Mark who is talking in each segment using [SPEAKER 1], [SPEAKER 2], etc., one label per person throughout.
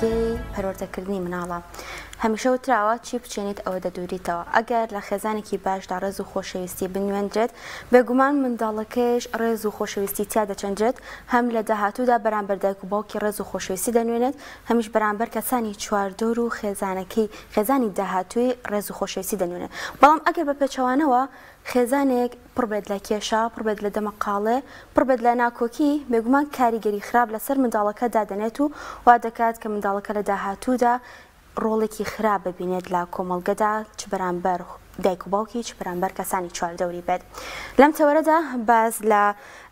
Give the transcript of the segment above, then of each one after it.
[SPEAKER 1] ژینگەی پەروەردەکردنی مناڵە. هەمیشە وتراوە چی بچێنیت ئەوە دەدوریتەوە. ئەگەر لە خێزانێکی باشدا ڕێز و خۆشەویستی بنوێندرێت، بێگومان منداڵەکەیش ڕێز و خۆشەویستی تیا دەچێندرێت، هەم لە داهاتوودا بەرامبەر دایک و باوکی ڕێز و خۆشەویستی دەنوێنێت، هەمیش بەرامبەر کەسانی چواردەور و خێزانەکەی، خێزانی داهاتووی ڕێز و خۆشەویستی دەنوێنێت. بەڵام ئەگەر بە پێچەوانەوە خێزانێک پڕ بێت لە کێشە، پڕ بێت لە دەمەقاڵێ، پڕ بێت لە ناکۆکی، بێگومان کاریگەری خراپ لەسەر منداڵەکە دادەنێت و وا دەکات کە منداڵەکە لە داهاتوودا ڕۆڵێکی خراپ ببینێت لە کۆمەڵگەدا چ بەرامبەر دایک و باوکی چ بەرامبەر کەسانی چواردەوری بێت. لەم تەوەرەدا باس لە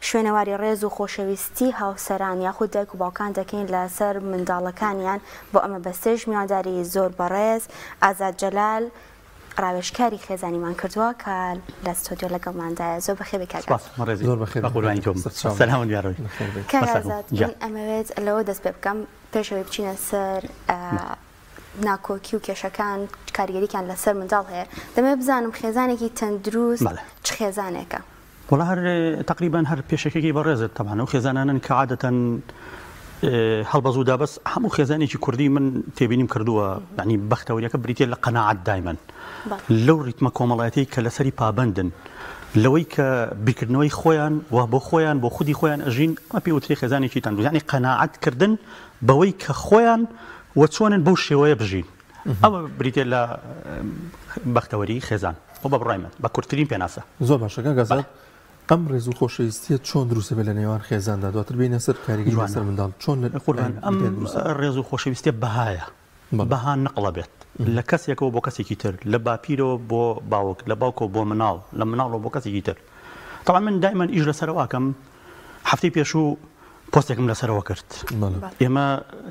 [SPEAKER 1] شوێنەواری ڕێز و خۆشەویستی هاوسەران یاخود دایک و باوکان دەکەین لەسەر منداڵەکانیان، بۆ ئەمە بەستێش میوانداری زۆر بەڕێز ئازاد جەلال ڕاوێژکاری خێزانیمان کردووە کە لە ستۆدیۆ لەگەڵماندایە. زۆر بەخێر بێی کاک
[SPEAKER 2] سپاس
[SPEAKER 1] ئازاد.
[SPEAKER 2] زۆر بەخێر بێی. بە قوربانی تۆ بم. سەلامت یاڕەبی.
[SPEAKER 1] کاک ئازاد من ئەمەوێت لەوە دەست پێ بکەم پێش ئەوەی بچینە سەر ناکۆکی و کێشەکان کاریگەریکان لەسەر منداڵ هەیە، دەمەوێت بزانم خێزانێکی تەندروست چ خێزانێکە؟
[SPEAKER 2] وەڵا هەر تەقریبەن هەر پێشەکیەکەی بەڕێزت تەبعەن ئەو خێزانانەن کە عادەتەن هەڵبەز و دابەز هەموو خێزانێکی کوردی من تێبینیم کردووە یعنی بەختەوەریەکە بریتە لە قەناعەت دایمەن لەو ڕیتمە کۆمەڵایەتی کە لەسەری پابندن لەوەی کە بیرکردنەوەی خۆیان و بۆ خۆیان بۆ خودی خۆیان ئەژین ئەمە پێی وترێ خێزانێکی تەندروست یعنی قەناعەت کردن بەوەی کە خۆیان و چۆنن بەو شێوەیە بژین ئەوە بریتە لە بەختەوەری خێزان و بە بڕای من بە کورتترین پێناسە.
[SPEAKER 3] زۆر باشە کاک ئازاد ئەم ڕێز و خۆشەویستیە چۆن دروست دەبێت لە نێوان خێزاندا دواتر بێینە سەر کاریگەری لەسەر منداڵ چۆن لە
[SPEAKER 2] قوربان ئەم ڕێز و خۆشەویستیە بەهایە بەها نقڵە بێت لە کەسێکەوە بۆ کەسێکی تر لە باپیرەوە بۆ باوک لە باوکەوە بۆ مناڵ لە مناڵەوە بۆ کەسێکی تر تەبعەن من دایمەن ئیش لەسەرەوە ئەکەم هەفتەی پێشوو پۆستێکم لەسەرەوە کرد. ئێمە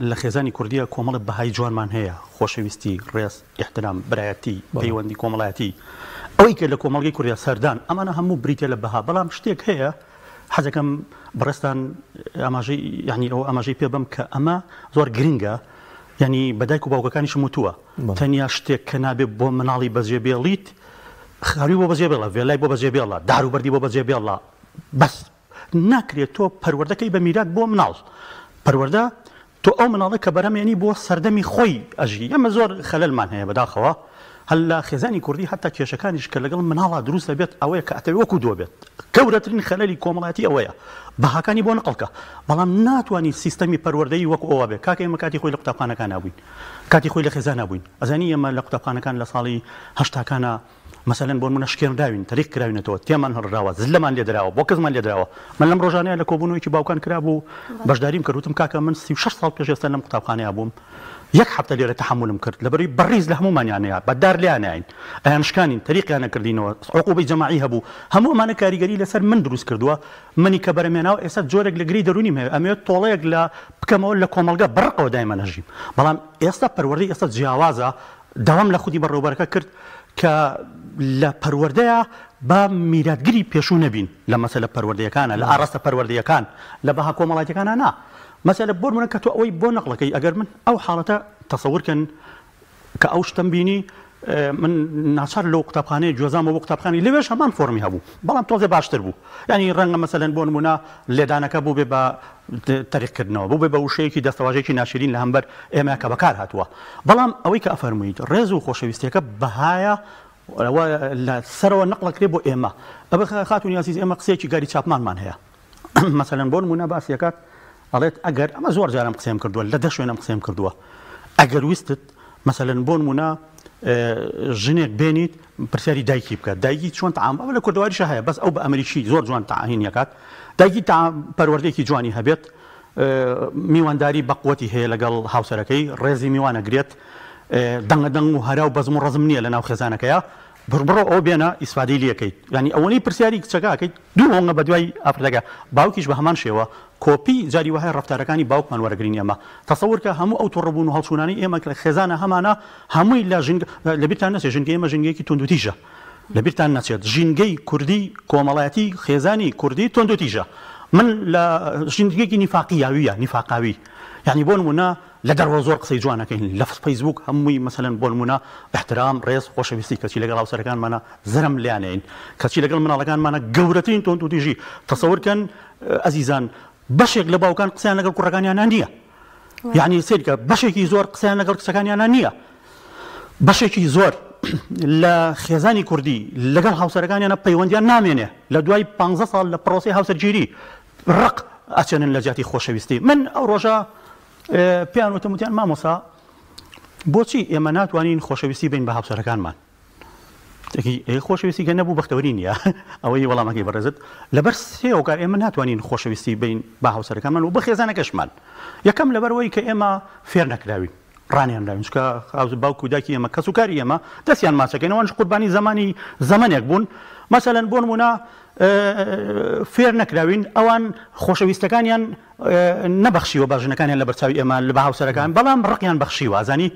[SPEAKER 2] لە خێزانی کوردیە کۆمەڵە بەهای جوانمان هەیە، خۆشەویستی، ڕێز، ئیحترام، برایەتی، پەیوەندی کۆمەڵایەتی، ئەوەی کە لە کۆمەڵگەی کوردیا سەردان، ئەمانە هەموو بریتیە لە بەها، بەڵام شتێک هەیە حەزەکەم بەڕێزتان ئاماژەی یانی ئەوە ئاماژەی پێ بەم کە ئەمە زۆر گرنگە، یانی بە دایک و باوکەکانیشم وتووە تەنیا شتێک کە نابێ بۆ مناڵی بەجێ بێڵیت خاوی بۆ بەجێ بێڵە، ڤێلای بۆ بەجێ بێڵە، دار و بەردی بۆ بەجێ بێڵە، بەس ناکرێت تۆ پەروەردەکەی بە میرات بۆ مناڵ پەروەردە تۆ ئەو مناڵە کە بەرهەمێنی بۆ سەردەمی خۆی ئەژی ئەمە زۆر خەلەلمان هەیە بەداخەوە هەر لە خێزانی کوردی هەتا کێشەکانیش کە لەگەڵ مناڵا دروست دەبێت ئەوەیە کە ئەتەوێ وەکو دۆ بێت گەورەترین خەلەلی کۆمەڵایەتی ئەوەیە بەهاکانی بۆ نقڵکە بەڵام ناتوانانی سیستەمی پەروەردەیی وەکو ئەوە بێت کاکە ئێمە کاتی خۆی لە قوتابخانەکانا بووین کاتی خۆی لە خێزانا بووین ئەزانی ئێمە لە قوتابخانەکان لە ساڵی هەشتاکانا مەسەلەن بۆ نمونە شکێنراوین، تەریق کراوینەتەوە، تێمان هەڵراوە، زللەمان لێدراوە، بۆکسمان لێدراوە. من لەم ڕۆژانەیا لە کۆبوونەوەیەکی باوکان کرابوو بەشداریم کرد، وتم کاکە من 36 ساڵ پێش ئێستا لەم قوتابخانەیا بووم، یەک هەفتە لێرە تەحەمولم کرد، لەبەرئەوەی بەڕیز لە هەموومانیانەیا، بە دار لێیانایین، ئەیانشکانین، تەریقیان ئەکردینەوە، عقوبەی جەماعی هەبوو، هەموو ئەمانە کاریگەری لەسەر من دروست کردووە، منی کە بەرەمهێناوە ئێستا جۆرێک لە گرێی دەروونیم هەیە، ئەمەوێت تۆڵەیەک لە بکەمەوە لە کۆمەڵگە، بە ڕقەوە دایمەن ئەژیم، بەڵام ئێستا پەروەردەی ئێستا جیاوازە، داوام لە خودی بەڕێوەبەرەکە کرد کە لە پەروەردەیا با میراتگری پێشوو نەبین لە مەسەلە پەروەردەیەکانا، لە ئاڕاستە پەروەردەیەکان، لە بەها کۆمەڵایەتیەکانا نا. مەسەلە بۆ نموونە کە تۆ ئەوەی بۆ نەقڵەکەی ئەگەر من ئەو حاڵەتە تەسەور کەن کە ئەو شتەم بینی من ناچار لەو قوتابخانەیە گوێزامەوە بۆ قوتابخانەی لەوێش هەمان فۆرمی هەبوو بەڵام تۆزێ باشتر بوو یانی ڕەنگە مەسەلەن بۆ نموونە لێدانەکە بووبێ بە تەریق کردنەوە بووبێ بە وشەیەکی دەستەواژەیەکی ناشرین لە هەمبەر ئێمە کە بەکار هاتووە بەڵام ئەوەی کە ئەفەرموویت ڕێز و خۆشەویستیەکە بەهایە ئەوە لە سەرەوە نەقڵەکرێ بۆ ئێمە ئەبە خاتوونی ئازیز ئێمە قسەیەکی گاری چاپمانمان هەیە مەسەلەن بۆ نموونە باسی ئەکات ئەڵێت ئەگەر ئەمە زۆر جارم قسەیم کردووە لە دە شوێنم قسەیم کردووە ئەگەر ویستت مەسەلەن بۆ نموونە ژنێک بێنیت پرسیاری دایکی بکات دایکی چۆن تەعام ئەوە لە کوردەواریشە هەیە بەس ئەو بە ئەمریکی زۆر جوان تەعاهین یەکات دایکی تەعام پەروەردەیەکی جوانی هەبێت میوانداری بەقوەتی هەیە لەگەڵ هاوسەرەکەی ڕێزی میوان ئەگرێت دەنگە دەنگ و هەرا و بەزم و ڕەزم نییە لەناو خێزانەکەیا بڕۆ ئەوە بێنە ئیسفادەی لێکەیت یانی ئەوەنەی پرسیاری کچەکە ئەکەیت دوو هۆنگە بەدوای ئافرەتەکە باوکیش بە هەمان شێوە کۆپی جاری وەهای ڕەفتارەکانی باوکمان وەرەگرین ئێمە تەسەور کە هەموو ئەو توڕەبوون و هەڵچوونانەی ئێمە لە خێزانە هەمانە هەمووی لە ژینگە لەبیرتان نەچێت ژینگەی ئێمە ژینگەیەکی توندوتیژە لەبیرتان نەچێت ژینگەی کوردی کۆمەڵایەتی خێزانی کوردی توندوتیژە من لە ژینگەیەکی نیفاقیاویە نیفاقاوی یعنی بۆ نمونە لە دەرەوە زۆر قسەی جوان ئەکەین لە فەیسبووک هەمووی مەسەلەن بۆ نموونە ئیحترام ڕێز خۆشەویستی کەچی لەگەڵ هاوسەرەکانمانا زەرم لێیان ئەیەین کەچی لەگەڵ مناڵەکانمانا گەورەترین توندوتیژی تەسەور کەن ئەزیزان بەشێک لە باوکان قسەیان لەگەڵ کوڕەکانیانا نییە. یعنی سەیرکە بەشێکی زۆر قسەیان لەگەڵ کچەکانیانە نییە. بەشێکی زۆر لە خێزانی کوردی لەگەڵ هاوسەرەکانیانە پەیوەندیان نامێنێ لە دوای 15 ساڵ لە پرۆسەی هاوسەرگیری ڕق ئەچێنن لە جیاتی خۆشەویستی. من ئەو ڕۆژە پێیان وتم وتیان مامۆسا بۆچی ئێمە ناتوانین خۆشەویستی بین بە هاوسەرەکانمان؟ خۆشەویستی کە نەبوو بەختەوەری نییە. ئەوەی وەڵامەکەی بەڕێزت لەبەر سێ هۆکار ئێمە ناتوانین خۆشەویستی بین بە هاوسەرەکانمان و بە خێزانەکەشمان. یەکەم لەبەرەوەی کە ئێمە فێر نەکراوین، ڕانیانراوین، چونکە باوک و دایکی ئێمە، کەس و کاری ئێمە دەستیان ماچەکەین، ئەوانش قوربانی زەمانی زەمەنێک بوون. مەسەلەن بۆ نموونە فێر نەکراوین، ئەوان خۆشەویستەکانیان نەبەخشیوە بە ژنەکانیان لە بەرچاوی ئێمە لە بە هاوسەرەکان، بەڵام ڕقیان بەخشیوە. ئەزانی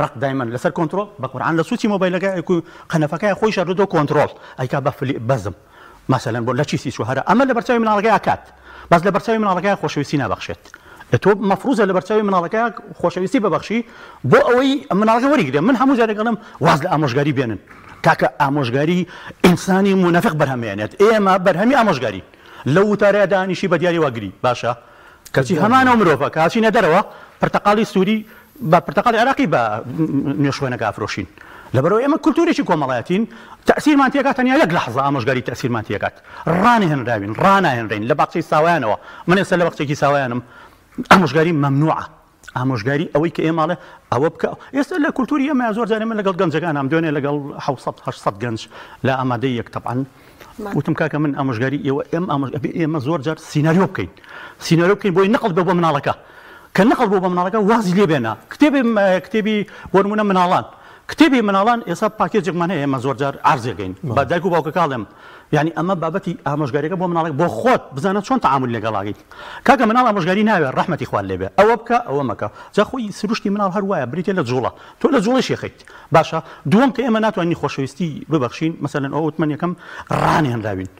[SPEAKER 2] ڕق دایمەن لەسەر کۆنترۆڵ بە قورعان لە سوچی مۆبایلەکە قەنەفەکە خۆی شاردۆتەوە کۆنترۆڵ ئەیکا بە فلی بەزم مەسەلەن بۆ لە چیسی چوو هەرە ئەمە لە بەرچاوی مناڵەکەی ئەکات، بەس لە بەرچاوی مناڵەکەی خۆشەویستی نابەخشێت. تۆ مەفروزە لە بەرچاوی مناڵەکە خۆشەویستی ببەخشی بۆ ئەوەی مناڵەکە وەریگرێ. من هەموو جارێک ئەڵێم واز لە ئامۆژگاری بێنن کاکە، ئامۆژگاری ئینسانی مونافق بەرهەمێنێت، ئێمە بەرهەمی ئامۆژگارین. لەو وتارەیا دانیشی بە دیاری واگری باشە، کەچی هەمان ئەو مرۆڤە کە ئەچینە دەرەوە پرتەقاڵی سوری بە پرتەقاڵی عێراقی بە نوێژخوێنەکە ئەفرۆشین. لەبەرئەوەی ئێمە کولتوورێکی کۆمەڵایەتین، تەئسیرمان تێکات تەنیا یەک لەحزە ئامۆژگاری تەئسیرمان تێکات. ڕانەهێنراوین، ڕاناهێنرێین لە باخچەی ساوایانەوە. من ئێستا لە باخچەیەکی ساوایانم، ئامۆژگاری مەمنوعە. ئامۆژگاری ئەوەی کە ئێمە ئەڵێ ئەوە بکە. ئێستا لە کولتووری ئێمە زۆر جار ئێمە لەگەڵ گەنجەکانام دوێنێ لەگەڵ 700 800 گەنج لە ئامادەی یەک تەبعەن وتم کاکە من ئامۆژگاری ئێوە ئێم ئامۆژ ئەبێ ئێمە زۆر جار سیناریۆ بکەین، سیناریۆ بکەین بۆی نەقڵ بێ بۆ مناڵەکە، کە نەقڵ بۆ بە مناڵەکە وازی لێ بێنە. کتێبی کتێبی بۆ نموونە مناڵان، کتێبی مناڵان ئێستا پاکێجێکمان هەیە ئێمە زۆر جار عەرزێکەین بە دایک و باوکەکە ئەڵێم یعنی ئەمە بابەتی ئامۆژگاریەکە بۆ مناڵێک بۆ خۆت بزانە چۆن تەعامول لەگەڵاگەیت. کاکە مناڵ ئامۆژگاری ناوێ ڕەحمەتی خوات لێ بێ ئەوە بکە ئەوە مەکە. جا خۆی سروشتی مناڵ هەر وایە بریتیە لە جوڵە، تۆ لە جوڵەی شێخیت. باشە دووەم کە ئێمە ناتوانین خۆشەویستی ببەخشین، مەسەلەن ئەوە وتمەن یەکەم ڕانێنراوین.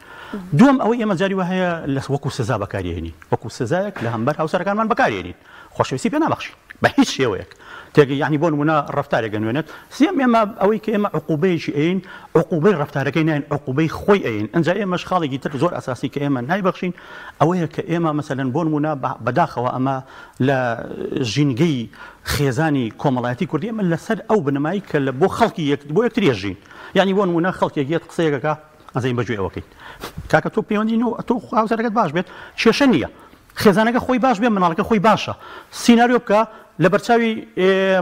[SPEAKER 2] دووەم ئەوەی ئێمە جاری وا هەیە لە وەکو سزا بەکاریێنین، وەکو سزایەک لە هەمبەر هاوسەرەکانمان بەکاریێنین، خۆشەویستی پێ نابەخشین بە هیچ شێوەیەک. تێگەی یعنی بۆ نموونە ڕەفتارێک ئەنوێنێت. سێم ئێمە ئەوەی کە ئێمە عقوبەیەکی ئەین، عقوبەی ڕەفتارەکەی ناین، عقوبەی خۆی ئەین. ئەنجا ئێمەش خاڵێکی تر زۆر ئەساسی کە ئێمە نایبەخشین ئەوەیە کە ئێمە مەسەلەن بۆ نموونە بەداخەوە ئەمە لە ژینگەی خێزانی کۆمەڵایەتی کوردی ئێمە لەسەر ئەو بنەمای کە لە بۆ خەڵکی یەک بۆ یەکتری ئەژین. یعنی بۆ نموونە خەڵکێک یەت قسەیەکەکە ئەزانین بەگوێ ئەوەکەین کاکە تۆ پەیوەندی نۆ تۆ هاوسەرەکەت باش بێت کێشە نییە، خێزانەکە خۆی باش بێ مناڵەکە خۆی باشە. سیناریۆ بکە لە بەرچاوی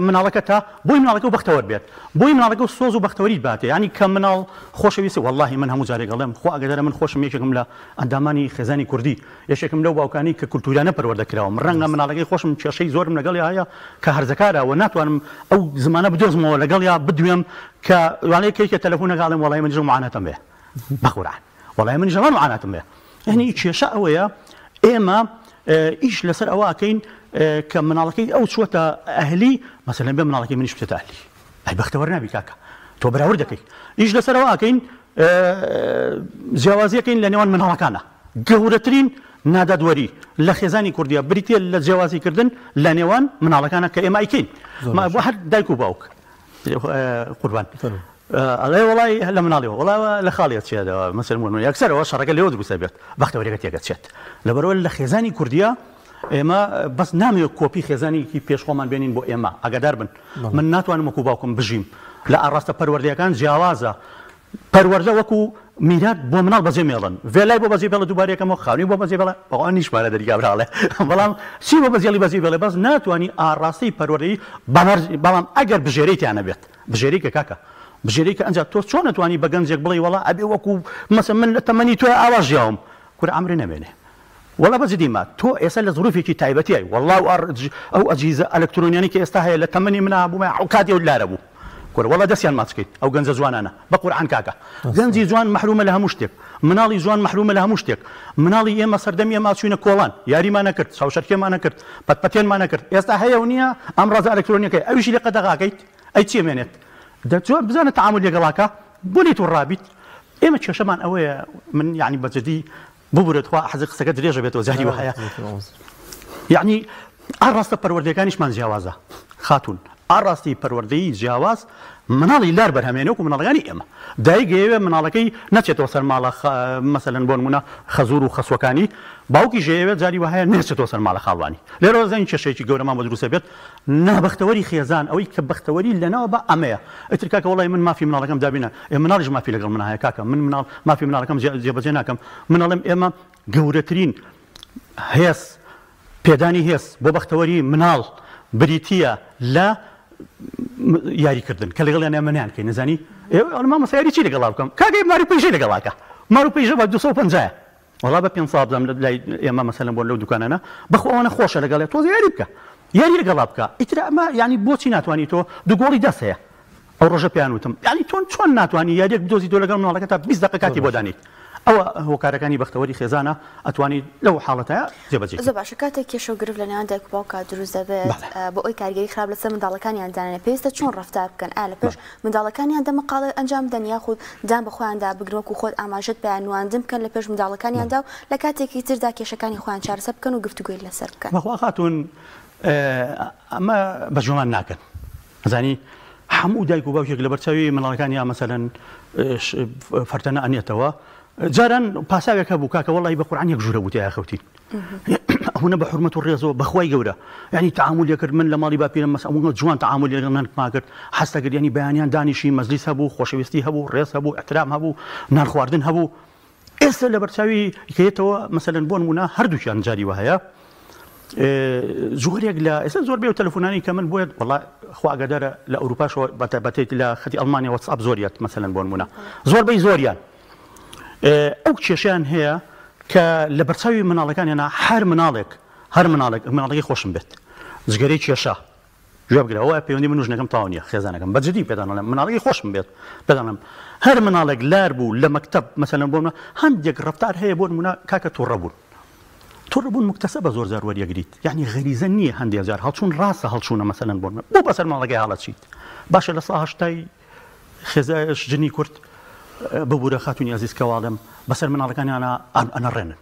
[SPEAKER 2] مناڵەکەتا بۆی مناڵەکە و بەختەوەر بێت، بۆی مناڵەکە و سۆز و بەختەوەریت باتێ. یعنی کە مناڵ خۆشەویستی وەڵاهی من هەموو جارێک ئەڵێم خوا ئەگەدارە من خۆشم یەکێکم لە ئەندامانی خێزانی کوردی، یەکێکم لەو باوکانەی کە کولتوریانە پەروەردە کراوم. ڕەنگە مناڵەکەی خۆشم کێشەی زۆرم لەگەڵیا هەیە کە هەرزەکارە و ناتوانم ئەو زمانە بدۆزمەوە لەگەڵیا بدوێم کە وانەیە کە یەکێ تەلەفۆنەکە ئەڵێم وەڵای منیش ئەو معاناتەم هەیە بە قورعان وەڵای منیش هەمان معاناتم هەیە. یعنی کێشە ئەوەیە ئێمە ئیش لەسەر ئەوە ئەکەین کە مناڵەکەی ئەو چووەتە ئەهلی، مەسەلەن بێ مناڵەکەی منیش بچێتە ئەهلی، ئەی بەختەوەر نابی کاکە، تۆ بەراورد دەکەی. ئیش لەسەر ئەوە ئەکەین جیاوازیەکەین لە نێوان مناڵەکانە. گەورەترین نادادوەری لە خێزانی کوردیە بریتە لە جیاوازیکردن لە نێوان مناڵەکانە کە ئێمە ئەیکەین بۆ هەر دایک و باوک. قوربان ئەڵێ وەڵای لە مناڵیەوە وەڵا لە خاڵیە چێدەوە مەسەلەن بۆ نموونە یەکسەرەوە شەڕەکە لێوە دروستە بێت بەختەوەریەکە تێکەچێت. لەبەرەوە لە خێزانی کوردیە ئێمە بەس نامەوێت کۆپی خێزانێکی پێش خۆمان بێنین بۆ ئێمە. ئاگادار بن من ناتوانم وەکو باوکم بژیم. لە ئاڕاستە پەروەردەیەکان جیاوازە. پەروەردە وەکو میرات بۆ مناڵ بەجێ مێڵن، ڤێلای بۆ بەجێ بێڵە، دووبارە یەکەمەوە خانووی بۆ بەجێ بێڵە، ئەوە نیشمانە دەری کابرا ئەڵێ بەڵام چی بۆ بەجێڵی بەجێ بێڵێ، بەس ناتوانی ئاڕاستەی پەروەردەیی بەمەرج، بەڵام ئەگەر بژێرەی تیا نەبێت، بژێرەی کە کاکە بژێرەی کە ئەنجا تۆ چۆن ئەتوانی بە گەنجێک بڵێی وەڵا ئەبێ وەکو مەسەن من لە تەمەنی تۆیا ئاوا ژیاوم، کورە عەمرێ نەمێنێ. وەڵا بە جدی ما تۆ ئێستا لە زروفێکی تایبەتیای وەڵا و ئەو ئەجهیزە ئەلکترۆنیانەی کە ئێستا هەیە لە تەمەنی منا بوومە ئەو کاتی ئەو لارە بوو کورە وەڵا دەستیان ماچ کەیت ئەو گەنجە جوانانە بە قورعان کاکە گەنجی جوان مەحرومە لە هەموو شتێک مناڵی جوان مەحرومە لە هەموو شتێک مناڵی ئێمە سەردەمی ئێمە چوینە کۆڵان یاریمان نەکرد چاوشەرکێمان نەکرد پەتپەتێنمان نەکرد ئێستا هەیە و نییە ئەم ڕازە ئەلکترۆنیەکەی ئەویشی لێ قەدەغاکەیت ئەی چی ئەمێنێت دە جوان بزانە تەعامول لەگەڵاکە بۆ لێی توڕابیت ئێمە کێشەمان ئەوەیە من یعنی بە جدی ببورە تخوا حەزی قسەکە درێژە بێتەوە جاری وەهایە یعنی ئاڕاستە پەروەردەکانیشمان جیاوازە خاتون. ئاڕاستەی پەروەردەیی جیاواز مناڵی لار بەرهەمێنێ وەکو مناڵەکانی ئێمە. دایک ئەیەوێ مناڵەکەی نەچێتەوە سەر ماڵە مەسەلەن بۆ نموونە خەزوور و خەسووەکانی، باوکیش ئەیەوێ جاری وەهایە نەچێتەوە سەر ماڵە خاڵوانی. لێرەوە زەنگی کێشەیەکی گەورەمان بۆ دروست ئەبێت. نابەختەوەری خێزان ئەوەی کە بەختەوەری لەناو با ئەمەیە. ئیتر کاکە وەڵای من مافی مناڵەکەم دابین نا. ئێ مناڵیش مافی لەگەڵ منا هەیە کاکە من مناڵ مافی مناڵەکەم جێبەجێ ناکەم. من ئەڵێم ئێمە گەورەترین هێز پێدانی هێز بۆ بەختەوەری مناڵ بریتییە لە یاریکردن کە لەگەڵیان ئێمە نیان کەین نەزانی مامۆستا یاری چی لەگەڵا بکەم کاکە ماری پەیژەی لەگەڵاکە مار و پەیژە بە 250 وەڵا بە 500 بزانم لە لای ئێمە مەسەلەن بۆ لەو دوکانانە بەخۆ ئەوەنە خۆشە لەگەڵێ تۆزێ یاری بکە یاری لەگەڵا بکە ئیتر ئەمە یانی بۆچی ناتوانی تۆ دوو گۆڵی دەست هەیە ئەو ڕۆژە پێیان وتم یانی تۆن چۆن ناتوانی یاریەک بدۆزیتەوە لەگەڵ مناڵەکەتا 20 دەقە کاتی بۆ دانیت ئەوە هۆکارەکانی بەختەوەری خێزانە ئەتوانی لەو حاڵەتە جێبەجێ
[SPEAKER 1] زۆر باشە کاتێک کێشە و گرفت لە نێوان دایک و باوکا دروست دەبێت بۆ ئەوی کاریگەری خراپ لەسەر منداڵەکانیان دانێن پێویستە چۆن ڕەفتار بکەن ئایا لە پێش منداڵەکانیان دەمەقاڵێ ئەنجام بدەن یاخود دان بە خۆیاندا بگرن وەکو خۆت ئاماژەت پێیان نواندن بکەن لە پێش منداڵەکانیاندا و لە کاتێکی تردا کێشەکانی خۆیان چارەسەر بکەن و گفتوگۆی لەسەر بکەن؟
[SPEAKER 2] بەخوا خاتوون ئەمە بە جوان ناکەن ئەزانی هەموو دایک و باوکێک لەبەر چاوی منداڵەکانیا مەسەلەن فەرتەنە ئەنێتەوە جاران پاساوێک هەبوو کاکە وەڵی بە قورعان یەک ژوورە بوو تیا خەوتین ئەوەنە بە حرمەت و ڕێزەوە بەخوای گەورە یعنی تعامل کرد من لە ماڵی باپیرم مەس ئەوەنە جوان تعامل لەگەڵ نەنکما کرد حەز دەکرد یعنی بەیانیان دانیشی مەجلیس هەبوو خۆشەویستی هەبوو ڕێز هەبوو احترام هەبوو نان خواردن هەبوو ئێستا لەبەرچاوی کەیەتەوە مەسەلەن بۆ نمونە هەردووکیان جاری وهەیە جۆرێک لە ئێستا زۆر بێ و تەلەفۆنانی کە من بۆیە وڵا خوا ئاگادارە لە ئەوروپاشەوە بەتایبەتێت لە خەتی ئەڵمانیا واتسئەپ زۆریات مەسەلەن بۆ نمونە زۆربەی زۆریان ئەو کێشیان هەیە کە لە بەرچاوی مناڵەکانیانە هەر مناڵێک هەر مناڵێک مناڵەکەی خۆشم بێت جگەرەی کێشە گوێ بگرە ئەوە پەیوەندی من و ژنەکەم تەواو نییە خێزانەکەم بە جدی پێتان ئەڵێم مناڵەکەی خۆشم بێت پێتان ئەڵێم هەر مناڵێک لار بوو لە مەکتەب مەسەلەن بۆ هەندێک ڕەفتار هەیە بۆ نمونە کاکە توڕە بوون توڕە بوون مکتەسەبە زۆر جار وەریەگریت یعنی غەریزە نییە هەندێک جار هەڵچوون ڕاستە هەڵچوونە مەسەلەن بۆ بۆ بەسەر ماڵەکەی هەڵەچیت باشە لە سا هەشتای خێزایش ژنی کورد ببوورە خاتونی ئەزیز کەواڵێم بەسەر مناڵەکانیانە ئەنەڕێنن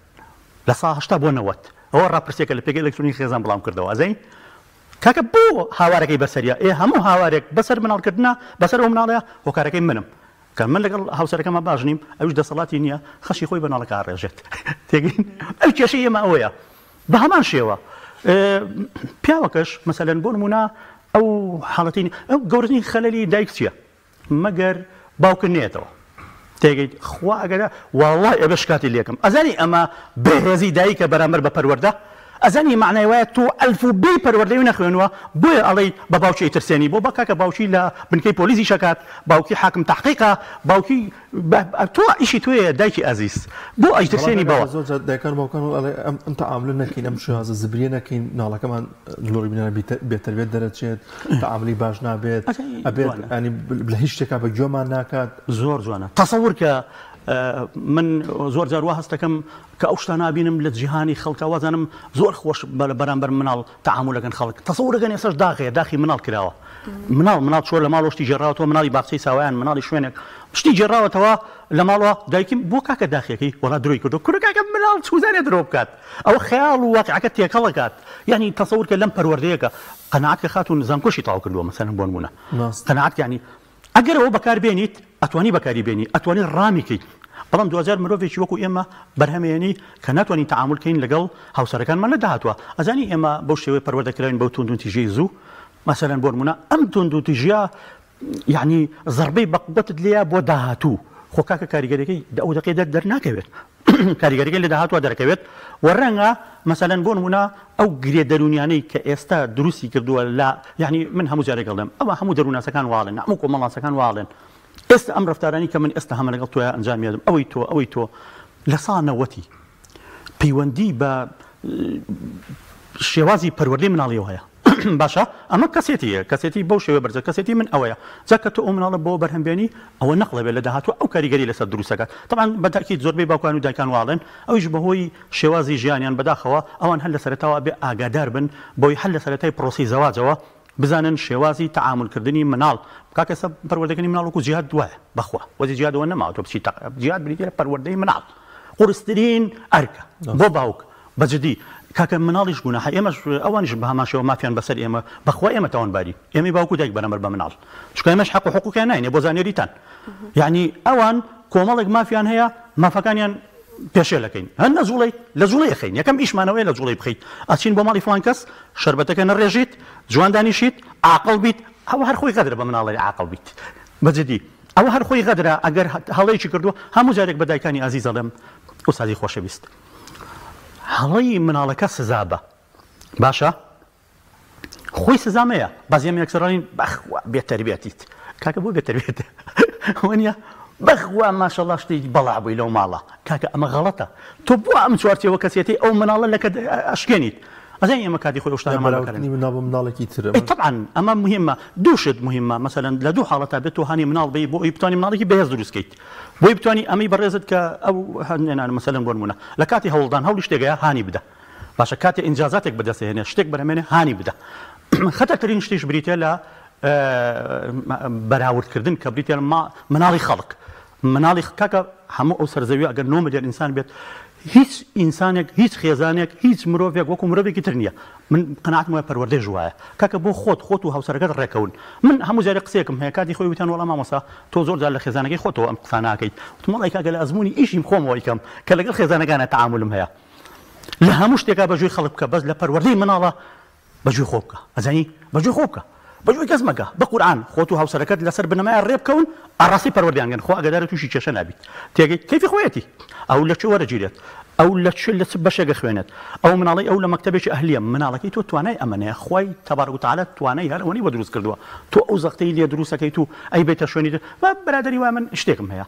[SPEAKER 2] لە سا هەشتا بۆ نەوەت ئەوە ڕاپرسیەکە لە پێگەی ئەلکترۆنی خێزان بڵاوم کردەوە ئەزانی کاکە بۆ هاوارەکەی بەسەریە ئێ هەموو هاوارێک بەسەر مناڵ کردنە بەسەر ئەو مناڵەیە هۆکارەکەی منم کە من لەگەڵ هاوسەرەکەمە باش نیم ئەویش دەسەڵاتی نییە خەشی خۆی بە مناڵەکە ئاڕێژێت تێگەین ئەو کێشەی ئێمە ئەوەیە بە هەمان شێوە پیاوەکەش مەسەلەن بۆ نمونە ئەو حاڵەتی ئەو گەورەترین خەلەلی دایک چییە مەگەر باوکت نەیەتەوە تێگەیت خوا ئەگەر واڵای ئەبێ شکاتی لێکەم ئەزانی ئەمە بێڕێزی دایکە بەرامبەر بە پەروەردە ئەزانی مەعنای وایە تۆ ئەلف و بێی پەروەردەی نەخوێنوە بۆیە ئەڵێی بە باوکی ئەیترسێنی بۆ بە کاکە باوکی لە بنکەی پۆلیس ئیشەکات باوکی حاکم تەحقیقە باوکی تۆ ئیشی تۆیە دایکی ئازیز بۆ ئەیترسێنی بەوە.
[SPEAKER 3] زۆر جار دایکان و باوکان ئەڵێ ئەم ئەم تەعاملە نەکەین ئەم شێوازە زبریە نەکەین مناڵەکەمان لۆڕی بینانە بێتەربیەت دەرەچێت تەعاملی باش نابێت ئەبێت ینی لە هیچ شتێکا بە گوێمان ناکات.
[SPEAKER 2] زۆر جوانە تەسەور کە من زۆر جار وا هەستەکەم کە ئەو شتانە ئەبینم لە جیهانی خەڵکا وازانم زۆر خۆش بەرامبەر مناڵ تەعامولەکەن خەڵک تەسەورەکەن ئێستاش داخ هەیە داخی مناڵ کراوە مناڵ مناڵ چووە لە ماڵەوە شتی گێڕاوەتەوە مناڵی باخچەی ساوایان مناڵی شوێنێک شتی گێڕاوەتەوە لە ماڵەوە دایکیم بۆ کاکە داخیەکەی وەڵا درۆی کردو کورە کاکە مناڵ چوزانێ درۆ بکات ئەوە خەیاڵ و واقعەکە تێکەڵەکات یعنی تەسەور کە لەم پەروەردەیەکە قەناعەت کە خاتوون زانکۆشی تەواو کردووە مەسەلەن بۆ نموونە قەناعەت یعنی ئەگەر ئەوە بەکار بێنیت ئەتوانی بەکاری بێنی ئەتوانی ڕامی کەیت بەڵام دواجار مرۆڤێکی وەکو ئێمە بەرهەمێنی کە ناتوانین تەعامول کەین لەگەڵ هاوسەرەکانمان لە داهاتوە ئەزانی ئێمە بەو شێوەیە پەروەردە کراوین بەو توندوتیژیەی زوو مەسەلەن بۆ نمونە ئەم توندوتیژیە یعنی زەربەی بەقوەتت لێیە بۆ داهاتوو خۆ کاکە کاریگەریەکەی ئەو دەقەی دەرناکەوێت کاریگەریەکەی لە داهاتووە دەرەکەوێت و ڕەنگە مەسەلەن بۆ نمونە ئەو گرێ دەروونیانەی کە ئێستا دروستی کردووە لە یعنی من هەموو جارێک ئەڵێم ئەوە هەموو دەرووناسەکان واڵێن هەموو کۆمەڵناسەکان واڵێن ئێستا ئەم ڕەفتارانی کە من ئێستا هەمە لەگەڵ تۆیا ئەنجام یادم ئەوەی تۆ ئەوەی تۆ لە سا نەوەتی پەیوەندی بە شێوازی پەروەردەی مناڵیەوە هەیە باشە ئەمە کەسێتیە کەسێتی بەو شێوە بەرزە کەسێتی من ئەوەیە جا کە تۆ ئەو مناڵە بۆ بەرهەم بێنی ئەوە نەقڵە بێت لە داهاتوو ئەو کاریگەری لەسەر دروست دەکات تەبعەن بە تاکید زۆربەی باوکان و دایکان واڵێن ئەویش بەهۆی شێوازی ژیانیان بەداخەوە ئەوان هەر لە سەرەتاوە ئەبێ ئاگادار بن بەوەی هەر لە سەرەتای پرۆسەی زەواجەوە بزانن شێوازی تەعامول کردنی مناڵ کاکە ئێستا پەروەردەکردنی مناڵ وەکو جیهاد وایە بەخوا وەزی جیهادەوە نەماوە تۆ بچی جیهاد بریتیە لە پەروەردەی مناڵ قورسترین ئەرکە بۆ باوک بە جدی. کاکە مناڵیش گوناحە ئێمەش ئەوانیش بە هەمان شێوە مافیان بەسەر ئێمە بەخوا ئێمە تاوانبارین ئێمەی باوک و دایک بەرامبەر بە مناڵ چونکە ئێمەش حەق و حقوقیان ناینێ بۆ زانیاریتان یعنی ئەوان کۆمەڵێک مافیان هەیە مافەکانیان پێشێل ئەکەین هەر نەجوڵێیت لە جوڵەی ئەخەین یەکەم ئیشمان ئەوەیە لە جوڵەی بخەیت ئەچین بۆ ماڵی فڵان کەس شەربەتەکە نەڕێژیت جوان دانیشیت عاقڵ بیت ئەوە هەر خۆی غەدرە بە مناڵێ عاقڵ بیت بە جدی ئەوە هەر خۆی غەدرە ئەگەر هەڵەیەکی کردووە هەموو جارێک بە دایکانی ئازیز ئەڵێم ئوستادی خۆشەویست هەڵەی مناڵەکە سزا بە باشە خۆی سزا مەیە بەس ئێمە یەکسەر ئەڵێین بەخوا بێتەربیەتیت کاکە بۆ بێتەربیەت وەنیە بەخوا ماشەڵا شتێکی بەڵا بووی لەو ماڵە کاکە ئەمە غەڵەتە تۆ بۆ ئەم چوارچێوە کەسێتی ئەو مناڵە لەکە ئەشکێنیت ئەزانی ئێمە کاتی خۆی ئەو شتانەمان بەکارهێنا.
[SPEAKER 3] مناڵ بە مناڵێکی تر
[SPEAKER 2] ئەی تەبعەن ئەمە مهمە دوو شت مهمە مەسەلەن لە دوو حاڵەتا بێت تۆ هانی مناڵ بی بۆ ئەوی بتوانی مناڵێکی بەهێز دروست کەیت بۆی بتوانی ئەمەی بەڕێزت کە ئەو هەنێنان مەسەلەن بۆ نمونە لە کاتی هەوڵدان هەوڵی شتێکەیە هانی بدە باشە کاتێ ئینجازاتێک بەدەست هێنێ شتێک بەرهەمێنێ هانی بدە خەتەرترین شتیش بریتە لە بەراوردکردن کە بریتە لە مناڵی خەڵک مناڵی کاکە هەموو ئەو سەرزەوی ئەگەر 9 ملیۆن ئینسان بێت هیچ ئینسانێک هیچ خێزانێک هیچ مرۆڤێک وەکو مرۆڤێکی تر نییە من قەناعەتم وایە پەروەردەیش وایە کاکە بۆ خۆت خۆت و هاوسەرەکەت ڕێکەون من هەموو جارێک قسەیەکم هەیە کاتی خۆی وتیان وەڵا مامۆستا تۆ زۆر جار لە خێزانەکەی خۆتەوە ئەم قسانە ئەکەیت وتم وەڵای کاکە لە ئەزموونی ئیشیم خۆمەوە ئەیکەم کە لەگەڵ خێزانەکانا تەعامولم هەیە لە هەموو شتێکا بە گوێی خەڵک بکە بەس لە پەروەردەی مناڵا بە گوێی خۆ بکە ئەزانی بە گوێی خۆ بکە بە گوێی کەس مەکە بە قورئان خۆت و هاوسەرەکەت لەسەر بنەمایە ڕێ بکەون ئاڕاستەی پەروەردەیان کەن خوا ئاگادارە تووشی کێشە نابیت تێگەیت کەیفی خۆیەتی ئەو لە کوێ وەرەگیرێت ئەو لە چ لە چ بەشێک ئەخوێنێت ئەو مناڵەی ئەو لە مەکتەبێکی ئەهلیە مناڵەکەی تۆ توانای ئەمەنەیە خوای تبارک و تعالی توانای هەر ئەوەنەی بۆ دروست کردووە تۆ ئەو زەختەی لێ دروست ئەکەیت و ئەیبەیتە شوێنی تر با برادەری وایە من شتێکم هەیە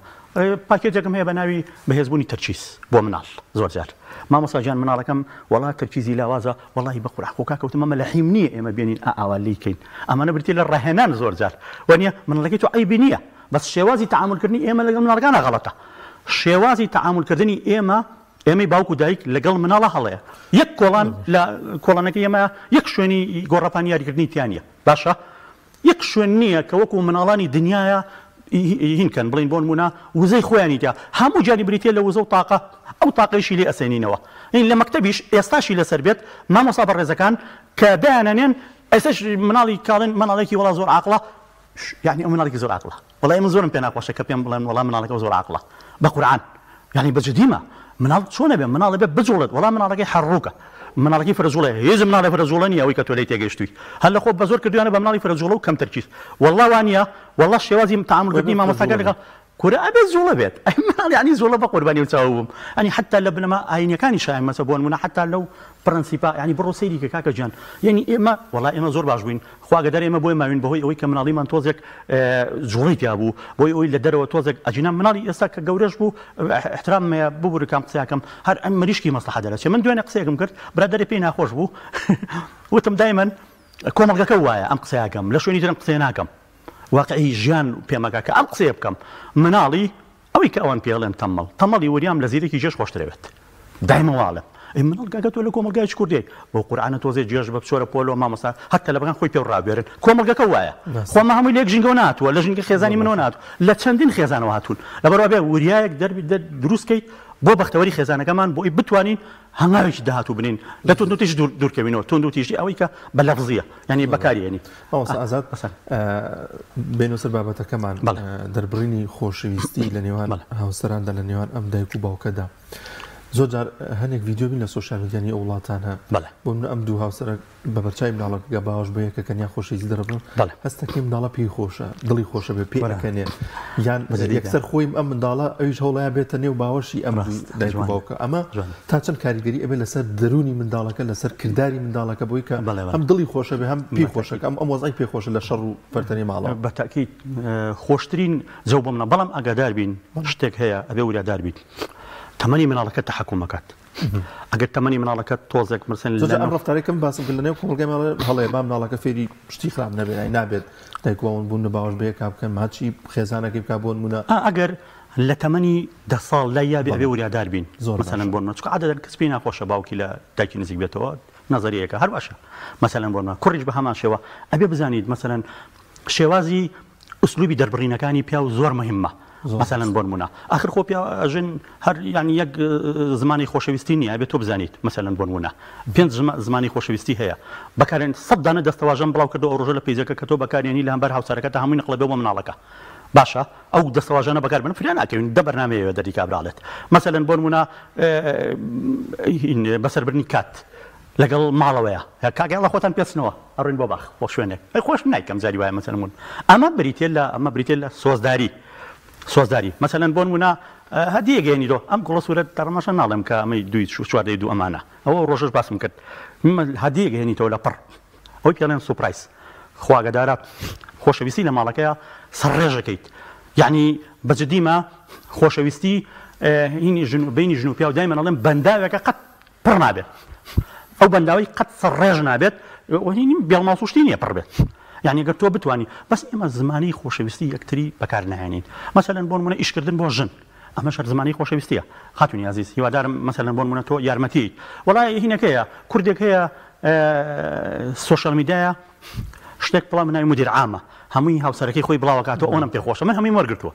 [SPEAKER 2] پاکێجێکم هەیە بە ناوی بەهێزبوونی تەرکیز بۆ مناڵ زۆر جار مامۆستا گیان مناڵەکەم وەڵا تەرکیزی لاوازە وەڵاهی بە قورعان خۆ کاکە وتم ئەمە لە حیم نییە ئێمە بێنین ئا ئاوا لێی کەین ئەمانە بریتیە لە ڕاهێنان زۆر جار وانیە مناڵەکەی تۆ عەیبی نییە بەس شێوازی تەعامولکردنی ئێمە لەگەڵ مناڵەکانا غەڵەتە شێوازی تەعامولکردنی ئێمە ئێمەی باوک و دایک لەگەڵ مناڵە هەڵەیە یەک کۆڵان لە کۆڵانەکەی ئێمە یەک شوێنی گۆڕەپانی یاریکردنی تیا نییە باشە یەک شوێن نییە کە وەکو مناڵانی دنیایە هین کەن بڵین بۆ نمونە وزەی خۆیانی تیا هەموو جاری بریتە لە وزە و تاقە ئەو تاقەیشی لێ ئەسێنینەوە این لە مەکتەبیش ئێستاشی لەسەر بێت مامۆستا بەڕێزەکان کە دایانەنێن ئێستاش مناڵی کاڵێن مناڵێکی وەڵا زۆر عاقڵە یعنی ئەو مناڵێکی زۆر عاقڵە وەڵای من زۆرم پێ ناخۆشە کە پێم بڵێن وەڵا مناڵەکە زۆر عاقڵە بە قورعان یعنی بە جدیمە مناڵ چۆن ئەبێ مناڵ ئەبێ بجوڵێت وەڵا مناڵەکەی حەڕوکە مناڵەکەی فرە جوڵەیە هیچ مناڵێ فرە جوڵە نییە ئەوەی کە تۆ لێی تێگەیشتووی هەر لە خۆ بە زۆر کردویانە بە مناڵی فرە جوڵە و کەم تەرکیز وەڵا وانییە وەڵا شێوازی تەعامولکردنی مامۆستاکە لەگەڵ کورە ئەبێ جوڵە بێت ئەی مناڵ یعنی جوڵە بە قوربانی و چاو بووم ئەنی حتا لە بنەما ئاینیەکانی شایان مەسە بۆ نمونە حتا لەو پرەنسیپا یعنی بڕۆ سەیری کە کاکە گیان یعنی ئێمە وەڵا ئێمە زۆر باش بووین خوا گەدەر ئێمە بۆیە ماوین بەهۆی ئەوەی کە مناڵیمان تۆزێک جوڵەی تیا بوو بۆی ئەوەی لە دەرەوە تۆزێک ئەجینا مناڵی ئێستا کە گەورەش بوو احترام هەیە ببورە کام قسەکەم هەر ئەم مریشکی مەسلحە دەرەچێ من دوێنێ قسەیەکم کرد برادەرێ پێی ناخۆش بوو وتم دایمەن کۆمەڵگەکە وایە ئەم قسەیەکەم لە شوێنی ترم قسەیە ناکەم واقعی ژیان پێمەگا کە ئەم قسەیە بکەم مناڵی ئەوەی کە ئەوان پێی ئەڵێن تەمەڵ، تەمەڵی وریام لە زیرەکی جێژ خۆشترەوێت. دایمە وا ئەڵێم. ئەی مناڵ کاکە تۆ لە کۆمەڵگایەکی کوردیای. بەو قورعانە تۆزێ جێژ بە بچۆرە پۆلەوە مامۆستا هەر تەلەبەکان خۆی پێ ڕابوێرن. کۆمەڵگەکە وایە. خۆ ئەمە هەمووی لە یەک ژینگەوە نەهاتووە، لە ژینگەی خێزانی منەوە نەهاتووە، لە چەندین خێزانەوە هاتوون. لەبەرئەوە ئەبێ وریایەک دروست کەیت بۆ بەختەوەری خێزانەکەمان بۆ ئەوەی بتوانین هەنگاوێکی داهاتوو بنێین لە توندوتیژی دوورکەوینەوە. توندوتیژی ئەوەی کە بە لەفزییە یانی بەکاری هێنی.
[SPEAKER 3] مامۆستا ئازاد بێینەوە سەر بابەتەکەمان، دەربڕینی خۆشەویستی لە نێوان هاوسەراندا، لە نێوان ئەم دایک و باوکەدا. زۆر جار هەنێک ڤیدیۆ بین لە سۆشیال میدیانی ئەو وڵاتانە، بۆ منە ئەم دوو هاوسەرە بە بەرچاوی مناڵەکە باوەش بە یەکەکەن یان خۆشەویستی دەربڕن، هەستەکەی مناڵە پێی خۆشە، دڵی خۆشە بێ پێی ئەکەنێ، یان یەکسەر خۆی ئەم منداڵە ئەویش هەوڵەیە بێتە نێو باوەشی ئەم دایک و باوکە. ئەمە تا چەند کاریگەری ئەبێت لەسەر دەروونی منداڵەکە، لەسەر کرداری منداڵەکە، بۆی کە هەم دڵی خۆشە بێ هەم پێی خۆشە، ئەم ئەم وەزعی پێ خۆشە لە شەڕ و فەرتەنەی ماڵەوە.
[SPEAKER 2] بە تەئکید خۆشترین جەو بۆ مناڵ، بەڵام ئاگادار بین شتێک هەیە ئەبێ وریادار بیت، تەمەنی مناڵەکەت تەحەکوم ئەکات. ئەگەر تەمەنی مناڵەکەت تۆزێک مەسەن
[SPEAKER 3] لە ئەم ڕەفتارەی کەم باسم کرد لە نێو کۆمەڵگای ماڵ هەڵەیە، با مناڵەکە فێری شتی خراپ نەبێت، یانی نابێت دایک و باوک بوون باوەش بە یەکا بکەن، ماچی خێزانەکەی بکا بۆ نموونە.
[SPEAKER 2] ئەگەر لە تەمەنی 10 ساڵ لای یابێ ئەبێ وریادار بین مەسەلەن بۆ نموونە، چونکە عادەتەن کەس پێی ناخۆشە باوکی لە دایکی نزیک بێتەوە، نەزەریەکە هەر باشە مەسەلەن بۆ نموونە کوڕیش بە هەمان شێوە ئەبێ بزانیت مەسەلەن شێوازی ئوسلوبی دەربڕینەکانی پیاو زۆر مهمە. مەسەلەن بۆ نمونە ئاخر خۆ پیا ژن هەر یانی یەک زمانی خۆشەویستی نییە ئەبێ تۆ بزانیت مەسەلەن بۆ نمونە پێنج زمانی خۆشەویستی هەیە بەکارێن سەد دانە دەستەواژەم بڵاو کردەوە ئەو ڕۆژە لە پەیجەکە کە تۆ بەکارێنی لە هەمبەر هاوسەرەکەتە هەمووی نقڵە بێ بۆ مناڵەکە باشە ئەو دەستەواژانە بەکار بن فریا ناکەوین دە بەرنامەیەوە دەری کابراڵێت مەسەلەن بۆ نمونە بەسەربردنی کات لەگەڵ ماڵەوەیە کاکە یاڵا خۆتان پێچنەوە ئەڕۆین بۆ باخ بۆ شوێنێک ئەی خۆش نایکەم جاری وایە مەسەلەن بوون ئەمە بریتە لە ئەمە بریتە لە سۆزداری سۆزداری مەسەلەن بۆ نمونە هەدیە گەێنی تۆ ئەم گوڵە سوورە تەڕمەشە ناڵێم کە ئەمەی دوی چواردەی دوو ئەمانە ئەوە ڕۆژەش باسم کرد هەدیە گەێنیتەوە لە پڕ ئەوەی پێڵێن surprise خواگەدارە خۆشەویستی لە ماڵەکەیە سەرڕێژەکەیت یعنی بەجددیمە خۆشەویستی هینی ژن بینی ژن و پیاو دایمەن ئەڵێم بەنداوێکە قەت پڕ نابێت ئەو بەنداوەی قەت سەرڕێژ نابێت بێڵماڵ سوشتی نییە پڕ بێت یعنی گەر تۆ بتانی بەس ئێمە زمانی خۆشەویستی یەکتری بەکار ناهێنین مەسەلەن بۆ نمونە ئیشکردن بۆ ژن ئەمەش هەر زمانی خۆشەویستیە خاتونی ئازیز هیوادارم مەسەلەن بۆ نمونە تۆ یارمەتی وەڵای هینەکەیە کوردێک هەیە social media یە شتێک بڵام ناوی مدیر عامە هەمووی هاوسەرەکەی خۆی بڵاوەکاتەوە ئەوەنەم پێ خۆشە من هەمووی وەرگرتووە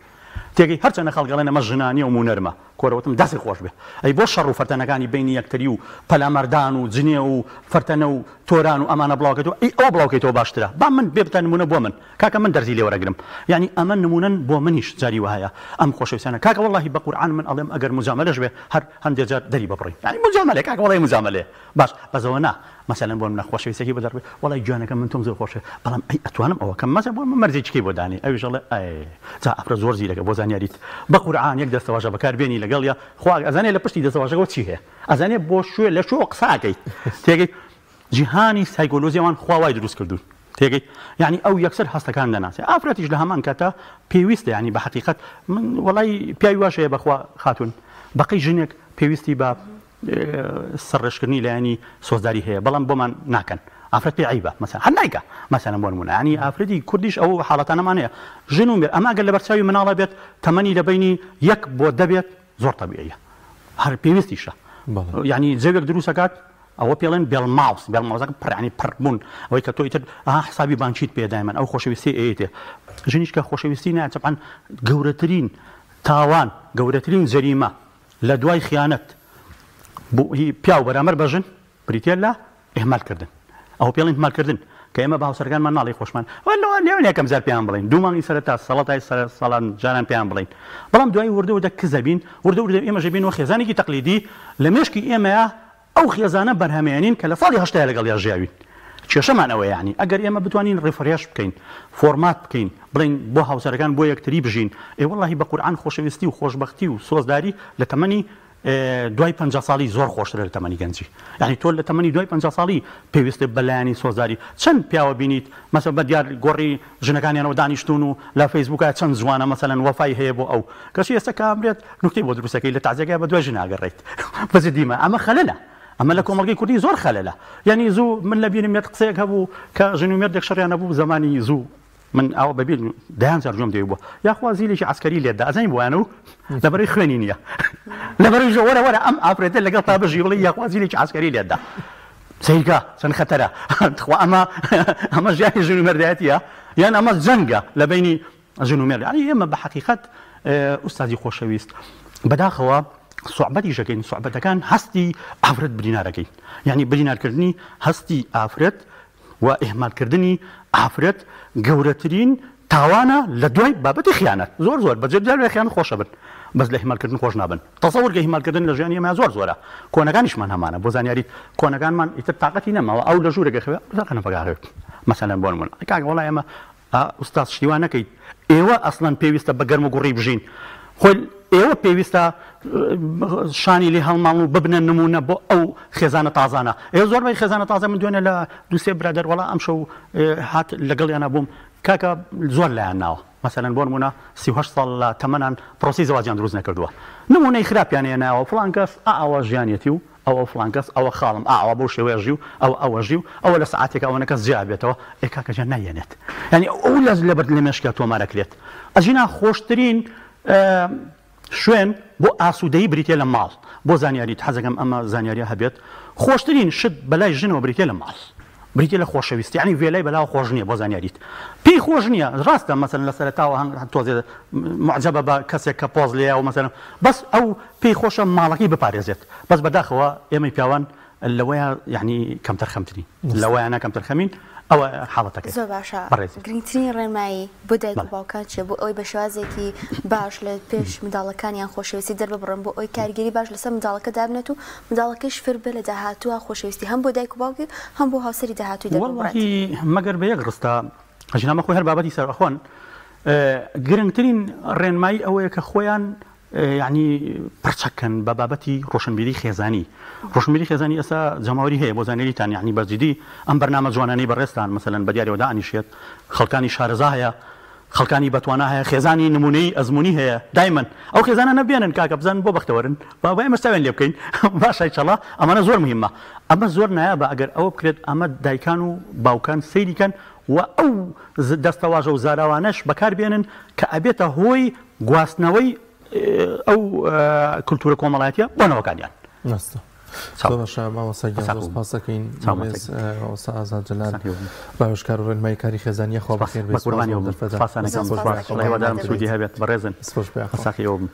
[SPEAKER 2] تێگەی هەرچەندە خەڵک ئەڵێن ئەمە ژنانیە و مونەرمە کۆرە وتم دەستی خۆش بێ ئەی بۆ شەڕ و فەرتەنەکانی بەینی یەکتری و پەلاماردان و جنێو و فەرتەنە و تۆران و ئەمانە بڵاوکەیتەوە ئەی ئەوە بڵاوکەیتەوە باشترە با من بێ بتە نمونە بۆ من کاکە من دەرزی لێ وەرەگرم یانی ئەمە نمونەن بۆ منیش جاری وەهایە ئەم خۆشەویستانە کاکە وەڵاهی بە قورعان من ئەڵێم ئەگەر موجامەلەش بێ هەر هەندێ جار دەری ببڕین یانی موجامەلە کاکە وەڵاهی موجامەلەیە باش بەس ئەوە نا مەسەلەن بۆ منە خۆشەویستەکەی بۆ دەڕوێ وەڵای گیانەکەم من تۆم زۆر خۆشە بەڵام ئەی ئەتوانم ئەوە کەم مەسەلەن بۆ من مەرجێکی کەی بۆ دانێ ئەویش ئەڵێ ئەی جا ئافرەت زۆر زیرەکە بۆ زانیاریت بە قورعان یەک دەستەواژە بەکار بێنی لەگەڵیا خوا ئەزانێ لە پشتی دەستەواژەکەوە چی هەیە ئەزانێ بۆ شوێ لە شوێ قسە ئەکەیت تێگەی جیهانی سایکۆلۆژی ئەوان خوا وای دروست کردوون تێگەی یعنی ئەو یەکسەر هەستەکان دەناسێ ئافرەتیش لە هەمان کاتا پێویستە یعنی بە حەقیقەت من وەڵای پیاوی واش هەیە بەخوا خاتوون بەقەی ژنێک پێویستی بە سەرڕێژکردنی لایەنی سۆزداری هەیە بەڵام بۆمان ناکەن ئافرەت پێ عەیبە مەسەلەن هەر نایکا مەسەلەن بۆ نمونە یانی ئافرەتی کوردیش ئەو حاڵەتانەمان هەیە ژن و مێرد ئەمە ئەگەر لەبەر چاوی مناڵە بێت تەمەنی لە بەینی یەک بۆ دە بێت زۆر تەبیعیە هەر پێویستیشە یعنی جەوێک دروست ئەکات ئەوە پێڵێن بێڵماوس بێڵماوسەکە پڕ یعنی پڕ بوون ئەوەی کە تۆ ئیتر ئەها حسابی بانکیت پێ دایمەن ئەو خۆشەویستی ئەیتێ ژنیش کە خۆشەویستی نایە تەبعەن گەورەترین تاوان گەورەترین جەریمە لە دوای خیانەت بۆ هی پیاو بەرامبەر بە ژن بریتیە لە ئیهمال کردن ئەوە پێڵێن ئیهمال کردن کە ئێمە بە هاوسەرەکانمان ناڵێی خۆشمان لەوانەیە یەکەم جار پێیان بڵێین دوو مانگی سەرەتا سەڵەتای ساڵان جاران پێیان بڵێین بەڵام دوایی وردە وردە کز ئەبین وردە وردە ئێمەش ئەبینەوە خێزانێکی تەقلیدی لە مێشکی ئێمەیا ئەو خێزانە بەرهەمێنین کە لە ساڵی هەشتایا لەگەڵیا ژیاوین. کێشەمان ئەوەیە یانی ئەگەر ئێمە بتوانین refresh بکەین، format بکەین، بڵێین بۆ هاوسەرەکان بۆ یەکتری بژین، ئێ وەڵاهی بە قورعان خۆشەویستی و خۆشبەختی و سۆزداری لە تەمەنی دوای 50 ساڵی زۆر خۆشترە لە تەمەنی گەنجی. یانی تۆ لە تەمەنی دوای 50 ساڵی پێویستت بە لایەنی سۆزداری. چەند پیاوە بینیت مەسەلەن بە دیار گۆڕی ژنەکانیانەوە دانیشتوون و لە فەیسبووکا چەند جوانە مەسەلەن وەفای هەیە بۆ ئەو. کەچی ئێستا کە ئەمرێت نوکتەی بۆ دروست ئەکەی لە تەعزیەکەیا بە دوای ژنا ئەگەڕێیت. بە جدیمە ئەمە خەلەلە. ئەمە لە کۆمەڵگەی کوردی زۆر خەلەلە. یانی زوو من لە بیرم یەت قسەیەک هەبوو کە ژن و مێردێک شەڕیان هەبوو زەمانی زوو من ئاوا بە بیر دەیان جار گوێم دێ بووە یاخوا زیلێکی عەسکەری لێت دا ئەزانی بۆیان و لەبەرەی خوێنی نییە لەبەرەی ژە وەرە وەرە ئەم ئافرەتە لەگەڵ تا بژی بڵێ یاخوا زیلێکی عەسکەری لێت دا سەیرکە چەند خەتەرە تخوا ئەمە ئەمە ژیانی ژن و مێردایەتیە یان ئەمە جەنگە لە بەینی ژن و مێرد یانی ئێمە بە حەقیقەت ئوستازی خۆشەویست بەداخەوە سوعبەتیش ئەکەین سوعبەتەکان هەستی ئافرەت برینارەکەین یعنی برینارکردنی هەستی ئافرەت و ئیهمالکردنی ئافرەت گەورەترین تاوانە لە دوای بابەتی خیانەت زۆر زۆر بە جدی لە خیانەت خۆشە بن بەس لە ئیهمالکردن خۆش نابن تەسەور کە ئیهمالکردن لە ژیانی ئێمە زۆر زۆرە کۆنەکانیشمان هەمانە بۆ زانیاریت کۆنەکانمان ئیتر تاقەتی نەماوە ئەو لە ژوورێک ئەخەوێ لەسەر قەنەفەکە ئەخەوێت مەسەلەن بۆ نموونە کاکە وەڵا ئێمە ئا ئوستاز شتی وا نەکەیت ئێوە ئەسڵەن پێویستە بە گەرم و گوڕی بژین خۆی ئێوە پێویستە شانی لێ هەڵماڵن و ببنە نمونە بۆ ئەو خێزانە تازانە ئێ زۆربەی خێزانە تازە من دوێنێ لە دووسێ برادەر وەڵا ئەمشەو هات لەگەڵیانە بووم کاکە زۆر لایان ناوە مەسەلەن بۆ نمونە 38 ساڵ لە تەمەنان پرۆسی زەواجیان دروست نەکردووە نمونەی خراپیان هێناوە فڵان کەس ئا ئەوە ژیانیەتی و ئەوە فڵان کەس ئەوە خاڵم ئا ئەوە بەو شێوەیە ژی و ئەوە ئەوە ژی و ئەوە لە سەعاتێکا ئەوەنە کەس جیا بێتەوە ئێ کاکە گیان نایەنێت یانی ئەو لە لەبەر لە مێشکیا تۆمارەکرێت ئەژینا خۆشترین شوێن بۆ ئاسوودەیی بریتە لە ماڵ بۆ زانیاریت حەزەکەم ئەمە زانیاریە هەبێت خۆشترین شت بەلای ژنەوە بریتە لە ماڵ. بریتیە لە خۆشەویستی یعنی ڤێلای بەلاوە خۆش نییە بۆ زانیاریت پێی خۆش نییە ڕاستە مەسەن لە سەرەتاوە هەنگ تۆزێ معجبە بە کەسێک کە پۆز لێیە و مەسەن بەس ئەو پێی خۆشە ماڵەکەی بپارێزێت بەس بەداخەوە ئێمەی پیاوان لەوەیا یعنی کەمتەرخەمترین لەوەیانە کەمتەرخەمین ئەوە حاڵەتەکەی.
[SPEAKER 1] زۆر باشە
[SPEAKER 2] بەڕێزی.
[SPEAKER 1] گرنگترین ڕێنمایی بۆ دایک و
[SPEAKER 2] بەڵێ.
[SPEAKER 1] باوکان چیە بۆ ئەوەی بە شێوازێکی باش لە پێش منداڵەکانیان خۆشەویستی دەرببڕن بۆ ئەوەی کاریگەری باش لەسەر منداڵەکە دابنێت و منداڵەکەیش فێر بێت لە داهاتووە خۆشەویستی هەم بۆ دایک و باوکی و هەم بۆ هاوسەری داهاتووی دەرببڕێت؟
[SPEAKER 2] وەڵاهی مەگەر بە یەک ڕستە ئەژین ئەمە خۆی هەر بابەتی سەربەخۆن گرنگترین ڕێنمایی ئەوەیە کە خۆیان یەعنی پڕچەک کەن بە بابەتی ڕۆشنبیری خێزانی ڕۆشنبیری خێزانی ئێستا جەماوەری هەیە بۆ زانیاریتان یەعنی بە جدی ئەم بەرنامە جوانانەی بەڕێزتان مەسەلەن بە دیارەوە دائەنیشێت خەڵکانی شارەزا هەیە خەڵکانی بەتوانا هەیە خێزانی نمونەیی ئەزموونی هەیە دایمەن ئەو خێزانانە بێنن کاکە بزانن بۆ بەختەوەرن با با ئێمەش چاویان لێ بکەین باشە ئیشەڵا ئەمانە زۆر مهمە ئەمە زۆر نایابە ئەگەر ئەوە بکرێت ئەمە دایکان و باوکان سەیری کەن و ئەو دەستەواژە و زاراوانەش بەکار بێنن کە ئەبێتە هۆی گواستنەوەی ئەو کلتورە کۆمەڵایەتیە بۆ نەوەکانیان.
[SPEAKER 3] ڕاستە. زۆر باشە مامۆستا گیان زۆر سپاس دەکەین بەڕێز مامۆستا ئازاد جەلال ڕاوێژکار و ڕێنمایی کاری خێزانیە خوا بەخێر بێت.
[SPEAKER 2] بە قوربانی ئەوە بم. سپاستان ئەکەم.
[SPEAKER 1] زۆر سپاس.
[SPEAKER 2] هیوادارم سوودی هەبێت. بەڕێزن.
[SPEAKER 3] سپاس بۆ یاخوا.
[SPEAKER 2] ساخی ئەوە بم.